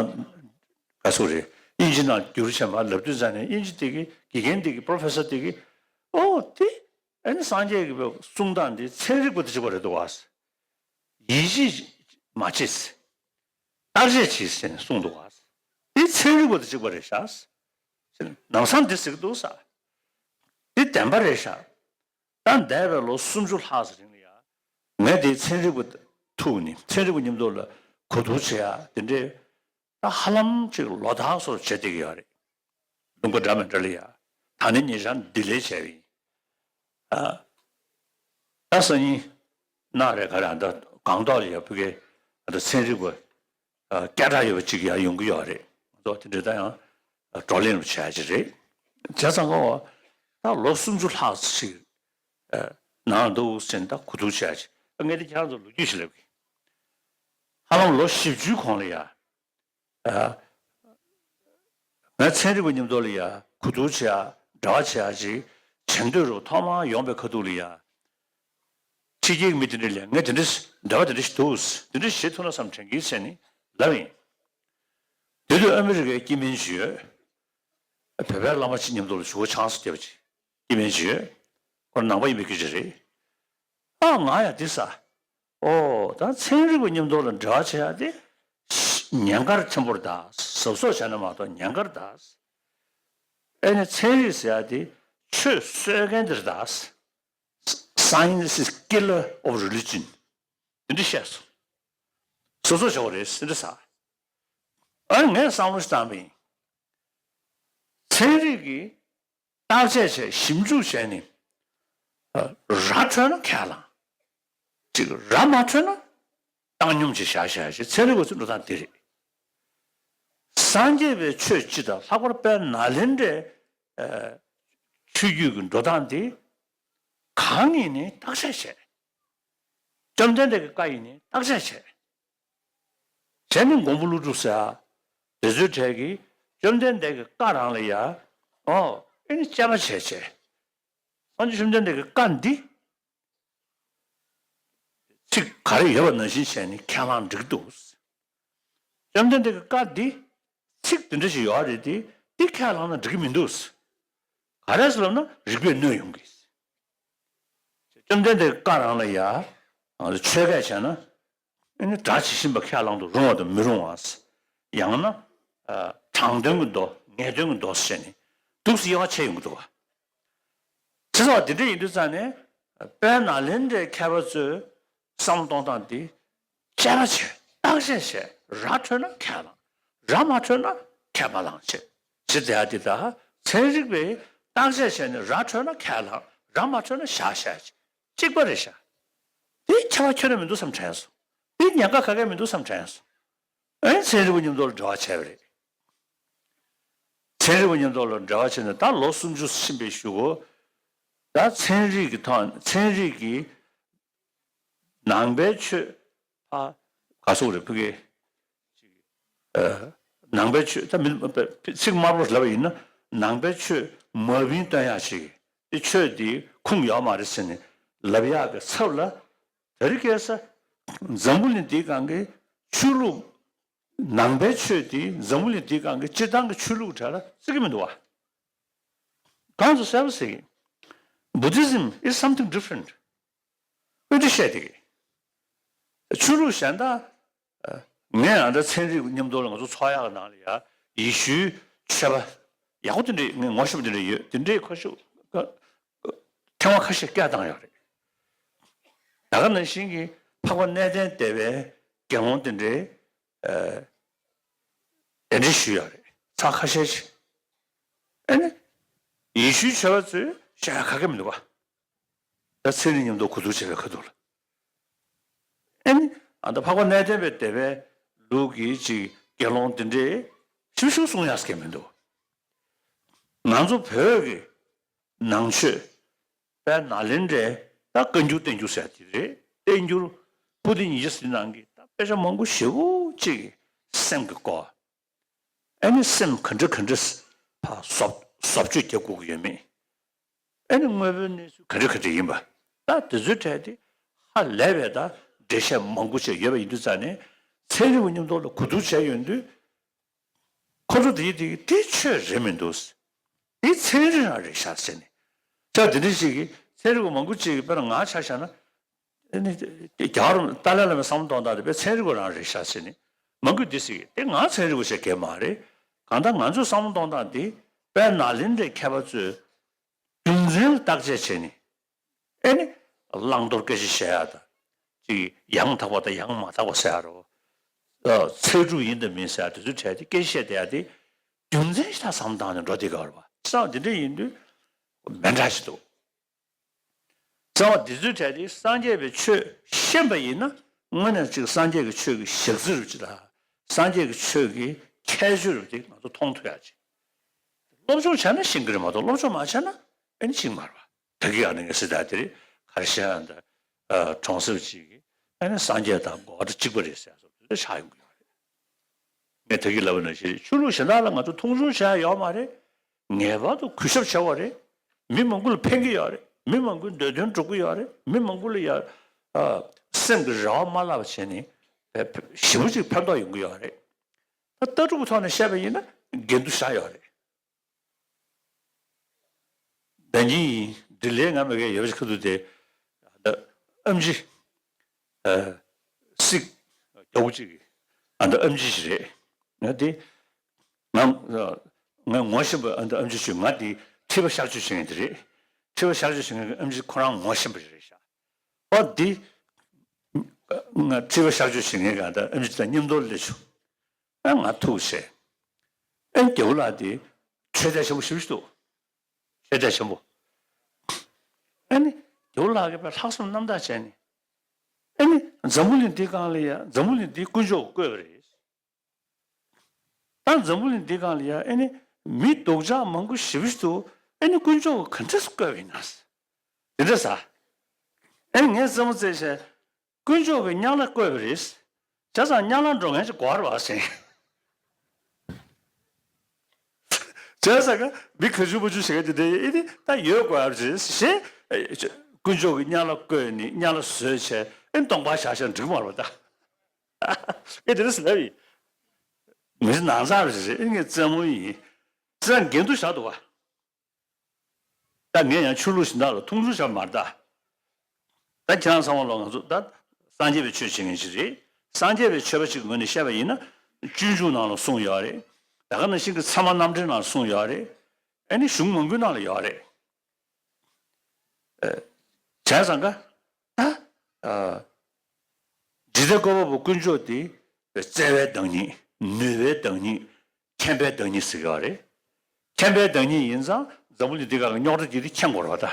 ག་ཚོད་རེད། དབྱིན་ཇི་ནང་བསྒྱུར་བྱས་མ་ལབ་དུས་ཙ་ནས་དབྱིན་ཇི་དེ་གི་དགེ་རྒན་དེ་གི་པོ་རོ་ཕེ་སར་དེ་གི་ཨོ་དེ་ཨ་ནི་སངས་རྒྱས་ཀྱི་གསུང་སྟངས་འདི་ཚན་རིག་པ་དང་གཅིག་པ་རེད་འདུག་བ། ཡིད་ཆེས་མ་བྱེད། བརྟག་དཔྱད་བྱེད་ཟེར་ནས་གསུངས་འདུག་བ། འདི་ཚན་རིག་པ་དང་གཅིག་པ་རེད་ཤག་ནང་སང་འདི་ཟེར་གི་འདུག་ས། འདི་བདེན་པ་རེད་ཤག་ད་འདས་པའི་ལོ་སུམ་ཅུ་ལྷག་ཙམ་རིང་ལ་ཡ། ངས་འདི་ཚན་རིག་པ་ཐུག་ནས་ཚན་རིག་པ་མཉམ་དུ་ལ་གོ་བསྡུར་བྱེད་ཡ་དེ་འདྲའི་ད་ཧ་ལམ་ཅིག་ལོ་ཟླ་སོར་བྱེད་བསྡད་ཀྱི་ཡོད་རེད། ལུང་པ་འདྲ་མི་འདྲ་ལ་ཡ། ད་ནི་ཉེ་ཆར་ལྡི་ལིར་བྱས་པ་ཡིན། ཨ། ད་སང་ཉིན་གནངས་རེ་ག་རེ་ཨ་ད་སྒང་ཏོག་ལ་ཡ་ཕ་གི་ཨ་ད་ཚན་རིག་པ་ཨ་སྐད་གྲགས་ཡོད་པ་ཅིག་ཡ་ཡོང་གི་ཡོད་རེད། ང་ཚོ་དེ་འདྲ་ད་ཡང་བགྲོ་གླེང་རུ་བྱས་ཡ་ཅིག་རེད། བྱས་ཙང་ཀོ་ད་ལོ་སུམ་ཅུ་ལྷག་ཅིག་ཨ་ནང་འདུག་ཟེར་ནས་ད་གོ་བསྡུར་བྱས་ཡ་ཅིག་ཨ་ངས་དེ་ཁྱེད་རང་ཚོ་ལོ་རྒྱུས་ཤིག་ལབ་གི་ཧ་ལམ་ལོ་བཞི་བཅུའི་གོང་ལ་ཡ། ཨ། ང་ཚན་རིག་པ་མཉམ་དུ་ལ་ཡ་གོ་བསྡུར་བྱེད་ཡ་འབྲེལ་བ་བྱེད་ཡ་ཅིག་བྱེད་འདོད་རུ་ཐོག་མར་ཡོང་པའི་ཁ་ཐུག་ལ་ཡ། ཕྱི་རྒྱལ་གྱི་མི་དེ་འདྲ་ལ་ངས་དེ་འདྲ་འབྲེལ་བ་དེ་འདྲ་ཞིག་འདུག་དེ་འདྲ་བྱེད་ཐུབ་ན་བསམ་དྲན་གྱི་ཟེར་ནས་ལབ་ཡིན། དེ་དུས་ཨ་མི་རི་ཀའི་སྐྱེ་དམན་ཅིག་ཡོད། བོད་པའི་བླ་མ་ཅིག་མཉམ་དུ་ལ་ཞུ་བ་ཆང་ས་བརྒྱབ་པ་ཅིག་སྐྱེ་དམན་ཅིག་ཡོད། ཁོ་ནང་པ་ཡིན་པའི་སྐད་ཆ་རེད། ཨ་ང་ཡ་འདི་ས། ཨོ་ད་ཚན་རིག་པ་མཉམ་དུ་ལ་འབྲེལ་བ་བྱེད་ཡ་དེ་ཉེན་ཁ་ཆེན་པོ་རེད་ད། གཟབ་གཟབ་བྱས་ན་མ་གཏོགས་ཉེན་ཁ་རེད་ད། ཨེ་ནི་ཚན་རིག་ཟེར་ཡ་དེ་ཆོས་གསོད་མཁན་དེ་རེད་ད། Science is killer of religion. དེ་འདྲ་བཤད་སོང་། གཟབ་གཟབ་བྱ་བ་རེད་ཟེར་འདྲ་ཟ། ཨ་ནི་ངས་བསམ་བློ་ཞིག་བཏང་པ་ཡིན། ཚན་རིག་གི་བརྟག་དཔྱད་བྱས་ཞིབ་འཇུག་བྱས་ནས། ར་འཕྲོད་ན་ཁས་བླངས། ཅིག་ར་མ་འཕྲོད་ན་བཏང་སྙོམས་ཅིག་བཞག་བཞག་ཅིག་ཚན་རིག་པ་ཚོའི་འགྲོ་སྟངས་དེ་རེད། སངས་རྒྱས་པའི་ཆོས་སྤྱི་དང་ལྷག་པར་དཔལ་ནཱ་ལེནྡྲའི་ཆོས་བརྒྱུད་ཀྱི་འགྲོ་སྟངས་དེ་གང་ཡིན་ནའི་བརྟག་དཔྱད་བྱས། བཅོམ་ལྡན་འདས་ཀྱི་བཀའ་ཡིན་ནའི་བརྟག་དཔྱད་བྱས། བྱས་ནས་མགོན་པོ་ཀླུ་སྒྲུབ་ཟེར་ཡ། དེ་ཚོའི་གྲས་ཀྱིས་བཅོམ་ལྡན་འདས་ཀྱི་བཀའ་རང་ལ་ཡ། ཨོ། ཨེ་ནི་དཔྱད་པ་བྱས་བྱས། སངས་རྒྱས་བཅོམ་ལྡན་འདས་ཀྱི་བཀའ་འདི། ཚིག་ག་རེ་ཡོད་པ་ནང་བཞིན་བྱས་ནས་ཁས་བླངས་འགྲིག་འདུག་བཅོམ་ལྡན་འདས་ཀྱི་བཀའ་འདི། ཚིག་འདི་འདྲ་ཞིག་ཡོད་རེད་དེ། འདི་ཁས་བླངས་ན་འགྲིག་གི་མི་འདུག་ག་རེ་ཟེར་ལབ་ན་རིགས་པས་གནོད་ཡོང་གི། བཅོམ་ལྡན་འདས་བཀའ་རང་ལ་ཡ། ཆོས་སྐད་བྱས་ན། ཨ་ནི་སྒྲ་ཇི་བཞིན་པ་ཁས་བླང་དུ་རུང་བ་དང་མི་རུང་བ། ཡང་ན། དྲང་དོན་གྱི་མདོ་ངེས་དོན་གྱི་མདོ་ཟེར་ནས་འདུག་སེ་དབྱེ་བ་ཕྱེ་ཡོང་གི་འདུག་བ། བྱས་ཙང་འདི་འདྲ་ཡིན་དུས་ཙང་ནས། དཔལ་ནཱ་ལེནྡྲའི་མཁས་པ་ཚོས་བསམ་བློ་གཏོང་སྟངས་འདི། དཔྱད་པ་བྱས། བརྟག་དཔྱད་བྱས། ར་འཕྲོད་ན་ཁས་བླངས། ར་མ་འཕྲོད་ན་ཁས་མ་བླངས་བྱས། ཇི་ལྟར་འདི་ལྟར་ཚན་རིག་པས་བརྟག་དཔྱད་བྱས་ནས་ར་འཕྲོད་ན་ཁས་བླངས། ར་མ་འཕྲོད་ན་བཞག་བཞག་བྱས། གཅིག་པ་རེད་ཤག་འདི་ཁྱད་པར་ཁྱོན་ནས་མི་འདུག་བསམ་དྲན་སོང་། འདི་ཉེན་ཁ་ག་གེ་མི་འདུག་བསམ་དྲན་སོང་། ཨེ་ཚན་རིག་པ་མཉམ་དུ་ལ་འབྲེལ་བ་བྱས་པ་རེད། ཚན་རིག་པ་མཉམ་དུ་ལ་འབྲེལ་བ་བྱས་ནས་ད་ལོ་སུམ་ཅུ་ཕྱིན་པའི་གཞུག་གུ། ད་ཚན་རིག་གི་ཐོག་ཚན་རིག་གི་ནང་པའི་ཆོས། ཨ། ག་སོགས་རེད་ཕ་གི། ཨ། ནང་པའི་ཆོས་ད་མི་ཚིག་དམར་པོ་ལབ་པ་ཡིན་ན། ནང་པའི་ཆོས་མ་བིན་སྟོན་ཡག་ཞིག་དེ་ཆོས་དེ་ཁུངས་ཡོད་མ་རེད་ཟེར་ནས་ལབ་ཡག་གི་ཚབ་ལ། དེ་རིང་ཁ་སང་འཛམ་བུ་གླིང་འདིའི་སྒང་གི་ཆོས་ལུགས། ནང་པའི་ཆོས་དེ་འཛམ་བུ་གླིང་འདིའི་སྒང་གི་སྤྱིར་བཏང་གི་ཆོས་ལུགས་གྲས་ལ་བརྩི་གི་མི་འདུག་བ། གང་དུ་གསལ་པོ་ཟེར་གི། Buddhism is something different. དཔེ་འདི་བཤད་བསྡད་གི། ཆོས་ལུགས་གཞན་དག། ངས་ཨ་འདྲ་ཚན་རིག་མཉམ་དུ་ལ་ང་ཚོ་ཚོགས་ཡག་གི་ནང་ལ་ཡ། ཡེ་ཤུའི་ཆོས་པ། ཡག་པོ་དེ་འདྲས་ངས་ངོ་ཤེས་པ་དེ་འདྲས་ཡོད། དེ་འདྲས་ཁ་ཤས། ཐེངས་མ་ཁ་ཤས་སྐད་བཏང་ཡོད་རེད། ད་ག་ནང་བཞིན་གྱི་འཕགས་པ་གནས་བརྟན་སྡེ་པའི་དགེ་སློང་དེ་འདྲས། ཨ། གདན་འདྲེན་ཞུས་ཡོད་རེད། ཚར་ཁ་ཤས་ཤིག་ཨ་ནི། ཡེ་ཤུའི་ཆོས་པ་ཚོས་བཤད་ཡག་ག་གེ་མི་འདུག་བ། ད་ཚན་རིག་མཉམ་དུ་གོ་བསྡུར་བྱས་པའི་ཁ་ཐུག་ལ། ཨ་ནི། ཨ་ད་འཕགས་པ་གནས་བརྟན་པའི་སྡེ་པའི་ལུགས་ཀྱི་ཅིག་དགེ་སློང་དེ་འདྲས་ཞིབ་ཞིབ་གསུང་ཡག་གི་མི་འདུག་ང་ཚོ་བོད་ཀྱི་ནང་ཆོས་དཔལ་ནཱ་ལེནྡྲའི་ད་བཀའ་འགྱུར་བསྟན་འགྱུར་ཟེར་དེ་རེད། བསྟན་འགྱུར་པོ་ཏི་ཉི་ཤུ་རྩ་གཅིག་ནང་གི་ད་དཔེ་ཆ་མང་པོ་ཞེ་པོ་ཅིག་གིས་སེམས་ཀྱི་སྐོར། ཨ་ནི་སེམས་ག་འདྲ་ག་འདྲ་ཕར་བཟོ་བཟོ་བཅོས་རྒྱག་དགོས་ཀྱི་ཡོད་མེད། ཨ་ནི་དངོས་པོའི་གནས་ཚུལ་ག་འདྲ་ག་འདྲ་ཡིན་པ། ད་དེ་ཚོའི་གྲས་དེ་ཧ་ལས་པའི་ད་འགྲེལ་བཤད་མང་པོ་ཅིག་ཡོད་པ་ཡིན་དུས་ཙང་ནས་ཚན་རིག་པ་མཉམ་དུ་ལ་གོ་བསྡུར་བྱས་ཡོང་དུས། ཁོ་ཚོ་དེའི་དེ་དེ་ཆོས་རེད་མི་འདུག་དེ་ཚན་རིག་རང་རེད་ཤག་ཟེར་ནས། ཆ་དེ་འདྲ་ཞིག་གིས་ཚན་རིག་པ་མང་པོ་ཅིག་གིས་དཔེར་ན་ང་ཆ་བཞག་ན། ཨ་ནི་རྒྱལ་བ་རིན་ཏཱ་ལའི་བླ་མའི་བསམ་བློ་གཏོང་སྟངས་དེ་དཔེ་ཚན་རིག་པ་རང་རེད་ཤག་ཟེར་ནས་མང་པོས་འདི་ཟེར་གི། དེ་ང་ཚན་རིག་པ་བྱེད་མཁན་མ་རེད། གང་ལྟར་ང་ཚོས་བསམ་བློ་གཏོང་སྟངས་དེ་དཔལ་ནཱ་ལེནྡྲའི་མཁས་པ་ཚོས་རྒྱུ་མཚན་ལ་བརྟག་དཔྱད་བྱས་ནས། ཨེ་ནི། བླང་དོར་སྐད་ཆ་བཤད་ཡ་དང་། ཅིག་ཡང་དག་པ་དང་ཡང་མ་དག་པ་ཟེར་ཡ་རོ། ཨ། ཚད་གྲུབ་ཡིན་དང་མིན་ཟེར་ཡ་དེ་ཚོའི་གྲས་དེ་སྐད་ཆ་བཤད་བསྡད་ཡ་དེ། རྒྱུ་མཚན་ཞིག་ད་བསམ་བཏང་ནས་འགྲོ་བསྡད་དགོས་རེད་པ། བྱས་ཙང་འདི་འདྲ་ཡིན་དུས། མི་འདྲ་ཞིག་འདུག་བྱས་ཙང་འདི་ཚོའི་གྲས་དེ་སངས་རྒྱས་པའི་ཆོས་ཤེས་པ་ཡིན་ན་དངོས་གནས་ཅིག་སངས་རྒྱས་ཀྱི་ཆོས་ཀྱི་ཞག་རྩི་རུ་ཅིག་ལ། སངས་རྒྱས་ཀྱི་ཆོས་ཀྱི་ཁྱད་ཆོས་རུ་ཅིག་ང་ཚོ་མཐོང་ཐུབ་ཡ་ཅིག་སློབ་སྦྱོང་བྱས་ན་ཤེས་ཀྱི་རེད་མ་གཏོགས་སློབ་སྦྱོང་མ་བྱས་ན་ཨེ་ནི་ཤེས་ཀྱི་མ་རེད་པ། ད་གི་ཨ་ནི་ངས་ཟེར་ད་དེ་རེད། ག་རེ་བཤད་ཨ་ད། ཨ། གྲོང་གསེབ་ཅིག་གིས་ཨ་ནི་སངས་རྒྱས་དང་གོ་བ་གཅིག་པ་རེད་ཟེར་སོགས་དེ་འདྲ་ཆགས་ཡོང་གི་ཡོད་རེད། ངས་ད་གི་ལབ་པ་ནང་བཞིན་ཆོས་ལུགས་གཞན་དག་ལ་ང་ཚོ་མཐོང་ཆུང་བྱེད་ཡ་ཡོད་མ་རེད། ངེས་པར་དུ་གུས་ཞབས་བྱ་དགོས་རེད། མི་མང་པོ་ལ་ཕན་གྱི་ཡོད་རེད། མི་མང་པོའི་འདོད་དོན་འགྲུབ་ཀྱི་ཡོད་རེད། མི་མང་པོ་ལ་ཡ། ཨ། སེམས་ཀྱི་རེ་བ་མ་བརླག་པ་བྱས་ནས་ཞེ་པོ་ཅིག་ཕན་ཐོགས་ཡོང་གི་ཡོད་རེད། ད་ལྟ་གྲུབ་ཀྱི་ཐོག་ནས་བཤད་པ་ཡིན་ན་འགལ་འདུ་བཞག་ཡོད་རེད། ཟླ་ཉིན་ཡིན་འདི་ལས་ང་མེད་མཁན་ཡོད་པ་ཞིག་ཁ་ཐུག་དེ། ད་ཨེམ་ཆི། ཨ། སིག་རྒྱལ་པོ་གཅིག་གི། ཨ། ད་ཨེམ་ཆི་ཞིག་རེད། ང་དེ། ང་། ང་ངོ་ཤེས་པ་ཨ། ད་ཨེམ་ཆི་ཞུ། ང་དེ་ཁྲི་པ་གཤག་བཅོས་བྱེད་མཁན་དེ་རེད། ཁྲི་པ་གཤག་བཅོས་བྱེད་མཁན་གྱི་ཨེམ་ཆི་ཁོ་རང་ངོ་ཤེས་པ་ཞིག་རེད་ཤག་ཨོ་དེ། ང་ཁྲི་པ་གཤག་བཅོས་བྱེད་མཁན་གྱི་ཨ། ད་ཨེམ་ཆི་དང་མཉམ་དུ་སླེབས་བྱུང་། ཨ། ང་ཐུག་བྱས། ཨ། རྒྱལ་པོ་ལགས་དེ་ཆོས་དད་ཆེན་པོ་ཞེ་པོ་ཞིག་འདུག་ཆོས་དད་ཆེན་པོ། ཨ་ནི་རྒྱལ་པོ་ལགས་ཀྱིས་དཔེ་ལྷག་བསམ་རྣམ་དག་བྱས་ནས། ཨ་ནི་འཛམ་བུ་གླིང་འདིའི་སྒང་ལ་ཡ། འཛམ་བུ་གླིང་འདི་དཀོན་མཆོག་གིས་བཀོད་པ་རེད། ད་འཛམ་བུ་གླིང་འདིའི་སྒང་ལ་ཡ་ཨ་ནི་མི་སྡུག་ཅག་མང་པོ་ཞེ་པོ་ཞིག་འདུག་ཨ་ནི་དཀོན་མཆོག་གིས་ག་འདྲས་བཀོད་པ་ཡིན་ན། དེ་འདྲ་ཟེར། ཨ་ནི་ངས་རྩེད་མོ་རྩེས་བྱས། དཀོན་མཆོག་གིས་དམྱལ་བ་བཀོད་པ་རེད། བྱས་ཙང་དམྱལ་བ་འགྲོ་མཁན་ཞིག་དགོས་རེད་པ་ཟེར། བྱས་ཙང་ག་མི་ག་ཆུང་མ་ཆུང་ཞིག་ག་དེ་འདྲ་ཨེ་ནི་ད་ཡོད་དགོས་རེད་ཞེས། དཀོན་མཆོག་གིས་དམྱལ་བ་བཀོད་ནས་དམྱལ་བ་བཟོས་བྱས་ཨེ་ནི་སྟོང་པ་བཞག་བཞག་འགྲིག་མ་རེད་པ་ད། ཨེ་དེ་འདྲ་ཟེར་ལབ་ཡིན། མི་ཚེ་ནང་ཚགས་རེད་ཟེར། ཨེ་ངས་རྩེད་མོ་ཡིན། བྱས་ཙང་འགལ་འདུ་བཞག་འདུག་པ། ད་ངས་ཡང་ཆོས་ལུགས་གཞན་དག་ལ་མཐོང་ཆུང་བྱས་པ་མ་རེད་ད། ད་ཁྱེད་རང་ཚང་མ་ལོ་ང་ཚོ་ད་སངས་རྒྱས་པའི་ཆོས་བྱེད་མཁན་ཞིག་རེད། སངས་རྒྱས་པའི་ཆོས་པ་ཞིག་གི་ངོས་ནས་བཤད་པ་ཡིན་ན། སྤྱོད་འཇུག་ནང་ལ་གསུངས་ཡོད་རེད། ད་ག་ནང་བཞིན་གྱི་ཚད་མ་རྣམ་འགྲེལ་ནང་ལ་གསུངས་ཡོད་རེད། ཨ་ནི་གཞུང་མང་པོའི་ནང་ལ་ཡོད་རེད། བྱས་ཙང་ཀ་ད། འཇིག་རྟེན་བཀོད་པ་པོ་དཀོན་མཆོག་དེ་བརྩེ་བའི་བདག་ཉིད། ནུས་པའི་བདག་ཉིད། མཁྱེན་པའི་བདག་ཉིད་ཟེར་གྱི་ཡོད་རེད། མཁྱེན་པའི་བདག་ཉིད་ཡིན་ཙང་འཛམ་བུ་གླིང་འདི་ག་ལ་རྙོག་དྲ་སྐྱེས་དུས་མཁྱེན་དགོས་རེད་པ་ད།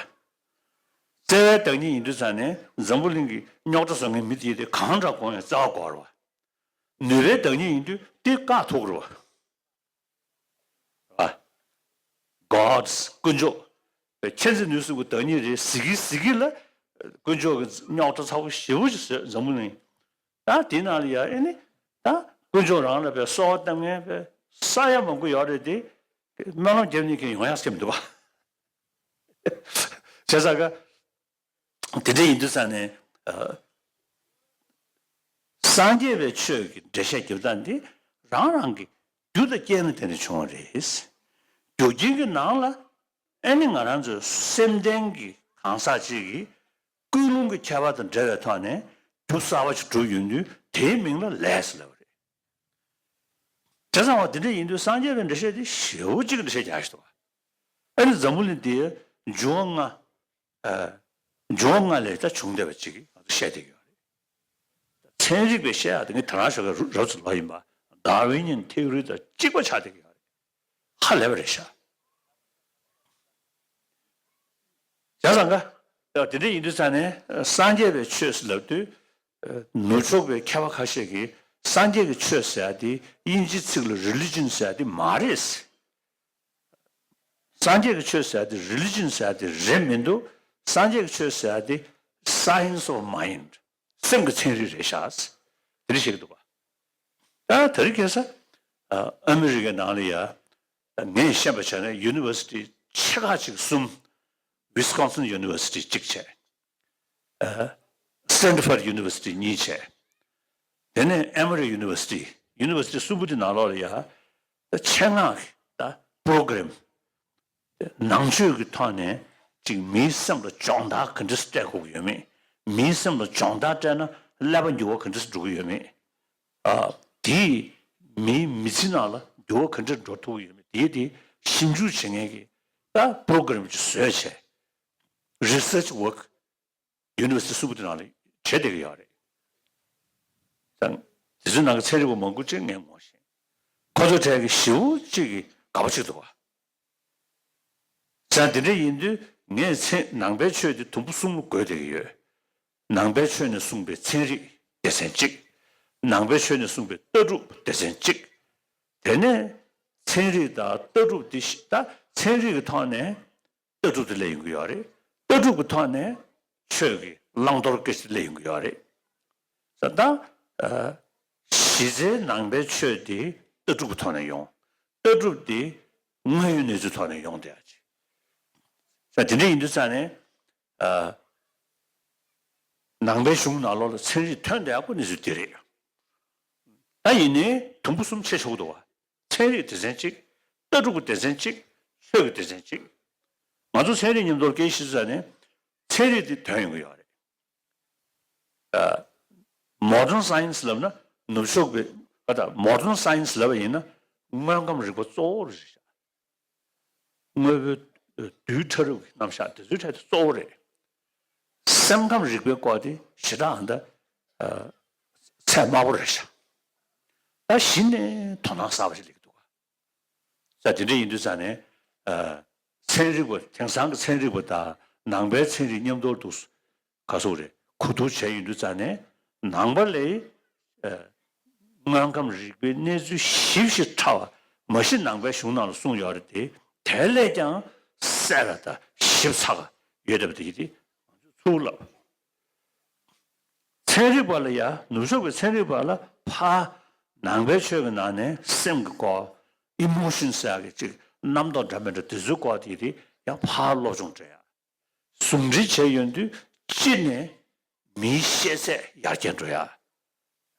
བརྩེ་བའི་བདག་ཉིད་ཡིན་དུས་ཙང་ནས་འཛམ་བུ་གླིང་གི་རྙོག་དྲ་བཟོ་མཁན་མི་དེ་དེ་གང་འདྲ་དགོངས་ཡང་བརྩེ་བ་དགོས་རེད་པ། ནུས་པའི་བདག་ཉིད་ཡིན་དུས་དེ་བཀག་ཐུབ་ཀྱི་རེད་པ། God's དཀོན་མཆོག་མཁྱེན་བརྩེ་ནུས་གསུམ་གྱི་བདག་ཉིད་རེད་ཟེར་གྱི་ཟེར་གྱི་ལ། དཀོན་མཆོག་གི་རྙོག་དྲ་ཚ་པོ་ཞེ་པོ་ཅིག་བཟོས་འཛམ་བུ་གླིང་། ད་དེའི་ནང་ལ་ཡ་ཨེ་ནི། ད་དཀོན་མཆོག་རང་ལ་བས་གསོལ་བ་བཏབ་མཁན་བས་ས་ཡ་མང་པོ་ཡོད་རེད་དེ། སྨོན་ལམ་རྒྱབ་ནས་ཀྱང་ཡོང་ཡ་སྐྱེ་མི་འདུག་པ། བྱས་ཙང་ཀ་དེ་འདྲ་ཡིན་དུས་ཙང་ནས། ཨ། སངས་རྒྱས་པའི་ཆོས་ཀྱི་འགྲེལ་བཤད་རྒྱབ་སྟངས་འདི་རང་རང་གི་རྒྱུ་དང་རྐྱེན་ལ་བརྟེན་ནས་བྱུང་བ་རེད། རྒྱུ་རྐྱེན་གྱི་ནང་ལ་ཨེ་ནི་ང་རང་ཚོའི་སེམས་ལྡན་གྱི་གང་ཟག་ཅིག་གིས་ཀུན་སློང་གི་ཁྱད་པར་དང་འབྲེལ་བའི་ཐོག་ནས་རྒྱུ་གསར་པ་ཞིག་གྲུབ་ཡོང་དུས་དེའི་མིང་ལ་ལས་ཟེར་ལབ་པ་རེད། བྱས་ཙང་བ་དེ་འདྲ་ཡིན་དུས་སངས་རྒྱས་པའི་འགྲེལ་བཤད་དེ་ཞེ་པོ་ཅིག་གི་འགྲེལ་བཤད་རྒྱག་ཞིག་འདུག་ག་ཨ་ནི་འཛམ་བུ་གླིང་འདིའི་འབྱུང་བ་ལྔ། ཨ། འབྱུང་བ་ལྔ་ལས་ད་བྱུང་བསྡད་པ་ཅིག་ང་ཚོ་བཤད་བསྡད་ཀྱི་ཡོད་རེད། ཚན་རིག་པས་བཤད་ཡག་དེ་ངས་དེ་རང་ཞོགས་ཀས་རུ་རབ་ཙམ་ལབ་ཡིན་པ། Darwinian theory་དང་གཅིག་པ་ཆགས་བསྡད་ཀྱི་ཡོད་རེད། ཧ་ལས་པ་རེད་ཤག་བྱས་ཙང་ཀ་དེ་འདྲ་ཡིན་དུས་ཙང་ནས་སངས་རྒྱས་པའི་ཆོས་ཟེར་ལབ་དུས། ནུབ་ཕྱོགས་པའི་མཁས་པ་ཁ་ཤས་ཀྱིས་སངས་རྒྱས་ཀྱི་ཆོས་ཟེར་ཡ་དེ་དབྱིན་ཇིའི་ཚིག་ལ་religion་ཟེར་ཡ་དེ་མ་རེད། སངས་རྒྱས་ཀྱི་ཆོས་ཟེར་ཡ་དེ་religion་ཟེར་ཡ་དེ་རེད་མི་འདུག་སངས་རྒྱས་ཀྱི་ཆོས་ཟེར་ཡ་དེ་science of mind། སེམས་ཀྱི་ཚན་རིག་རེད་ཤག་དེ་འདྲ་བཤད་ཀྱི་འདུག་པ། ད་དེ་རིང་ཁ་སང་ཨ་ཨ་མི་རི་ཀའི་ནང་ལ་ཡ། ངས་ཤེས་པ་བྱས་ན་university་ཆེ་ཁག་ཅིག་གསུམ། Wisconsin University་གཅིག་བྱས། ཨ། Stanford University་གཉིས་བྱས། དེ་ནས་Emory University། University་གསུམ་པོ་དེ་ནང་ལོགས་ལ་ཡ། ཆེད་མངགས་ཀྱི་ད་program། ནང་ཆོས་ཀྱི་ཐོག་ནས་ཅིག་མིའི་སེམས་ལ་སྦྱོང་བརྡར་ག་འདྲ་སྤྲད་དགོས་ཀྱི་ཡོད་མེད། མིའི་སེམས་ལ་སྦྱོང་བརྡར་སྤྲད་ན་ཀླད་པ་འགྱུར་བ་ག་འདྲ་འགྲོ་གི་ཡོད་མེད། ཨ། དེས་མིའི་མི་ཚེ་ནང་ལ་འགྱུར་བ་ག་འདྲ་འགྲོ་ཐུབ་ཀྱི་ཡོད་མེད་དེའི་དེ་ཞིབ་འཇུག་བྱེད་མཁན་གྱི་ད་program་ཅིག་བཟོས་བྱས། Research work། University་གསུམ་པོ་དེ་ནང་ལ་བྱེད་བསྡད་ཀྱི་ཡོད་རེད། ཙང་། དེ་ཚོའི་ནང་གི་ཚན་རིག་པ་མང་པོ་ཅིག་ངས་ངོ་ཤེས། ཁོ་ཚོ་གྲས་ཀྱི་ཞེ་པོ་ཅིག་གི་དགའ་པོ་ཅིག་འདུག་པ། ཙང་དེ་འདྲ་ཡིན་དུས་ངས་ཚན་ནང་པའི་ཆོས་དེ་དུམ་བུ་གསུམ་ལ་བགོས་བསྡད་ཀྱི་ཡོད། ནང་པའི་ཆོས་ནས་གསུངས་པའི་ཚན་རིག་སྡེ་ཚན་གཅིག་ནང་པའི་ཆོས་ནས་གསུངས་པའི་ལྟ་གྲུབ་སྡེ་ཚན་གཅིག་དེ་ནས་ཚན་རིག་དང་ལྟ་གྲུབ་དེ་ཤི་ད་ཚན་རིག་གི་ཐོག་ནས། ལྟ་གྲུབ་དེ་སླེབས་ཡོང་གི་ཡོད་རེད། ལྟ་གྲུབ་ཀྱི་ཐོག་ནས་ཆོས་ཀྱི་བླང་དོར་སྐད་ཆ་དེ་སླེབས་ཡོང་གི་ཡོད་རེད། ས་ད། ཨ། གཞི་རྩའི་ནང་པའི་ཆོས་དེ་ལྟ་གྲུབ་ཀྱི་ཐོག་ནས་ཡོང་། ལྟ་གྲུབ་དེ་དངོས་ཡོད་གནས་ཚུལ་ཐོག་ནས་ཡོང་བསྡད་ཡ་ཅིག་ས་དེ་འདྲ་ཡིན་དུས་ཙང་ནས། ཨ། ནང་པའི་གཞུང་ནང་ལོགས་ལ་ཚན་རིག་ཐོན་བསྡད་ཡག་པོ་གནས་ཚུལ་དེ་རེད། ད་ཡིན་ནའི་དུམ་བུ་གསུམ་ཕྱེ་ཆོག་གི་འདུག་བ། ཚན་རིག་སྡེ་ཚན་གཅིག་ལྟ་གྲུབ་ཀྱི་སྡེ་ཚན་གཅིག་ཆོས་ཀྱི་སྡེ་ཚན་གཅིག་ང་ཚོ་ཚན་རིག་མཉམ་དུ་སྐད་ཆ་བཤད་ཙང་ནས་ཚན་རིག་དེ་ཐོན་ཡོང་གི་ཡོད་རེད། ཨ། Modern Science་ལབ་ན་ནུབ་ཕྱོགས་པའི་ཨ་ད་Modern Science་ལབ་པ་ཡིན་ན་དངོས་ཁམས་རིག་པ་གཙོ་བོ་རེད་ཤག་དངོས་པོའི་རྡུལ་ཕྲ་རབ་ཀྱི་རྣམ་གཞག་དེ་ཚོའི་གྲས་དེ་གཙོ་བོ་རེད། སེམས་ཁམས་རིག་པའི་སྐོར་དེ་ཞེ་དྲག་ཨ་ད། ཨ། ཚད་དམའ་པོ་རེད་ཤག་ད་གཞི་ནས་དོ་སྣང་གསར་པ་ཞིག་སླེབས་ཀྱི་འདུག་ག་ས་དེ་འདྲ་ཡིན་དུས་ཙང་ནས། ཨ། ཚན་རིག་པ་དེང་སང་གི་ཚན་རིག་པ་དང་ནང་པའི་ཚན་རིག་མཉམ་དུ་འདུག་ག་སོགས་རེད་གོ་བསྡུར་བྱས་ཡོང་དུས་ཙང་ནས་ནང་པ་ལས། ཨ། དངོས་ཁམས་རིག་པའི་གནས་ཚུལ་ཞིབ་ཞིབ་ཕྲ་བ་མ་གཞི་ནང་པའི་གཞུང་ནང་ལ་གསུངས་ཡོད་རེད་དེ་དེ་ལས་ཀྱང་གསལ་ལ་དང་ཞིབ་ཚགས་ཡོད་བསྡད་པ་དེ་ཡིན་ཏེ་ང་ཚོས་ཚུར་ལབ། ཚན་རིག་པ་ལ་ཡ་ནུབ་ཕྱོགས་པའི་ཚན་རིག་པ་ལ་ཕ་ནང་པའི་ཆོས་ཀྱི་ནང་ནས་སེམས་ཀྱི་སྐོར་emotion་ཟེར་ཡག་གི་ཅིག་རྣམ་རྟོག་འདྲ་མི་འདྲ་དེ་ཚོའི་སྐོར་དེ་དེ་ཡང་ཕར་སློབ་སྦྱོང་སྤྲད་ཡ། ཟུང་འབྲེལ་བྱས་ཡོང་དུས་གཅིག་ནས་མིའི་ཤེས་ཚད་ཡར་རྒྱས་འགྲོ་ཡ།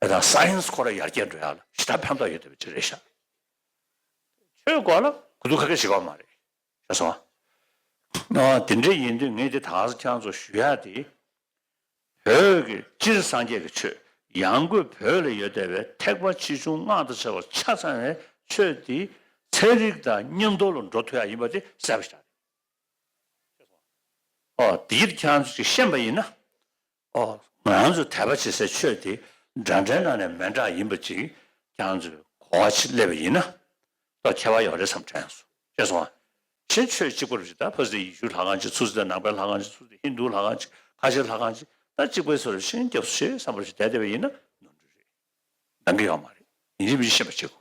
ཨེ་ད་science་ཁོ་རང་ཡར་རྒྱས་འགྲོ་ཡ་ལ་ཞེ་དྲག་ཕན་ཐོགས་ཡོད་བསྡད་པ་ཅིག་རེད་ཤག་ཆོས་སྐོར་ལ་གོ་བསྡུར་ཁ་ཁ་བྱེད་དགོས་མ་རེད་ཤག་སོང་ ཨ་དེ་འདྲ་ཡིན་དུས་ངས་དེ་ད་ག་ས་ཁྱེད་ཚོ་ཞུ་ཡག་དེ། བོད་ཀྱི་སྤྱིར་སངས་རྒྱས་ཀྱི་ཆོས་ཡང་སྒོས་བོད་ལ་ཡོད་བསྡད་པའི་ཐེག་པ་ཆེ་ཆུང་སྔགས་དང་བཅས་པ་ཆ་ཚང་བའི་ཆོས་དེ་ཚན་རིག་དང་མཉམ་དུ་ལ་འགྲོ་ཐུབ་ཡག་ཡིན་པ་དེ་གསལ་པོ་ཞིག་རེད། ཨོ་དེ་ཡིད་ཁྱེད་ཚོས་ཤེས་པ་ཡིན་ན། ཨོ་ང་ཚོ་དད་པ་བྱེད་སའི་ཆོས་དེ་འདྲ་འདྲའི་ནང་ནས་མི་འདྲ་ཡིན་པ་ཅིག་ཁྱེད་ཚོས་གོ་བ་ཅིག་སླེབས་པ་ཡིན་ན། ད་ཁྱད་པར་ཡོད་རེད་བསམ་དྲན་སོང་། ཤེས་སོང་ཨ། ཕྱིན་ཆོས་གཅིག་པ་རེད། ད་ཕ་སི་ཡེ་ཤུ་ལྷ་ཁང་གཅིག་ཚུར་ཟེར། ནང་པའི་ལྷ་ཁང་གཅིག་ཚུར་ཟེར། ཧིན་དུ་ལྷ་ཁང་གཅིག་ཁ་ཆེ་ལྷ་ཁང་གཅིག་ད་གཅིག་པའི་བཟོ་འདྲ་ཕྱིན་རྒྱབ་སུ་ཤེས་བསམ་པ་ཞིག་བསྡད་བསྡད་པ་ཡིན་ན་ནོར་འཁྲུལ་རེད། འདང་གི་ཡོད་མ་རེད། ཡིན་གཅིག་མིན་གཅིག་ཤེས་པ་བྱེད་དགོས།